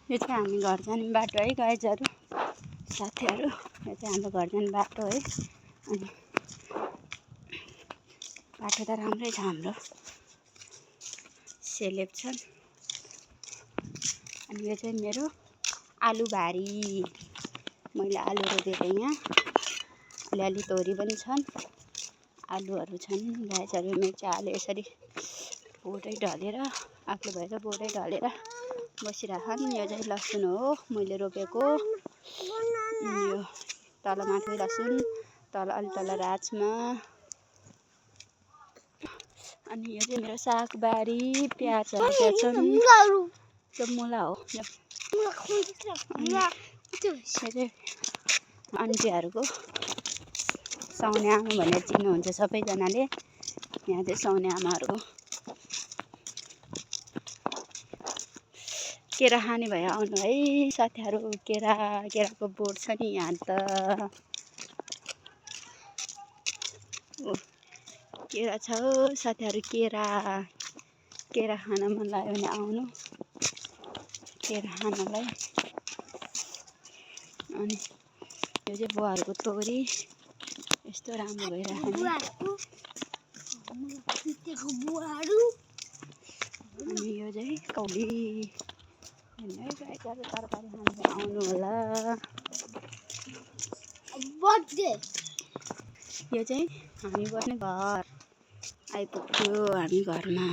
यो चाहिँ हामी घर जाने बाटो है गाइजहरू साथीहरू। यो चाहिँ हाम्रो घर जाने बाटो है। अनि बाटो त राम्रै छ हाम्रो, सेलेब छन्। अनि यो चाहिँ मेरो आलुबारी, मैले आलु रोपेको यहाँ। अलिअलि तोरी पनि छन्, आलुहरू छन् गाइजहरू। मेरो चाहिँ आलु यसरी बोटै ढलेर आफ्नो भएर बोटै ढलेर बसिरहेछन्। यो चाहिँ लसुन हो मैले रोपेको। यो तल माथि लसुन, तल अलि तल राजमा। अनि यो चाहिँ मेरो सागबारी, प्याजहरू त्यहाँ छन्। त्यो मुला हो। यो चाहिँ आन्टीहरूको साउने आमा भनेर चिन्नुहुन्छ सबैजनाले। यहाँ चाहिँ साउने आमाहरूको केरा खाने भए आउनु है साथीहरू। केराको बोट छ नि यहाँ त। केरा छ साथीहरू, केरा खान मन लाग्यो भने आउनु केरा खानलाई। अनि यो चाहिँ बुवाहरूको तोरी यस्तो राम्रो भइरहेको। अनि यो चाहिँ कौली है गाईहरू, तरकारी खानु आउनु होला। यो चाहिँ हामी बस्ने घर आइपुग्यो हामी घरमा।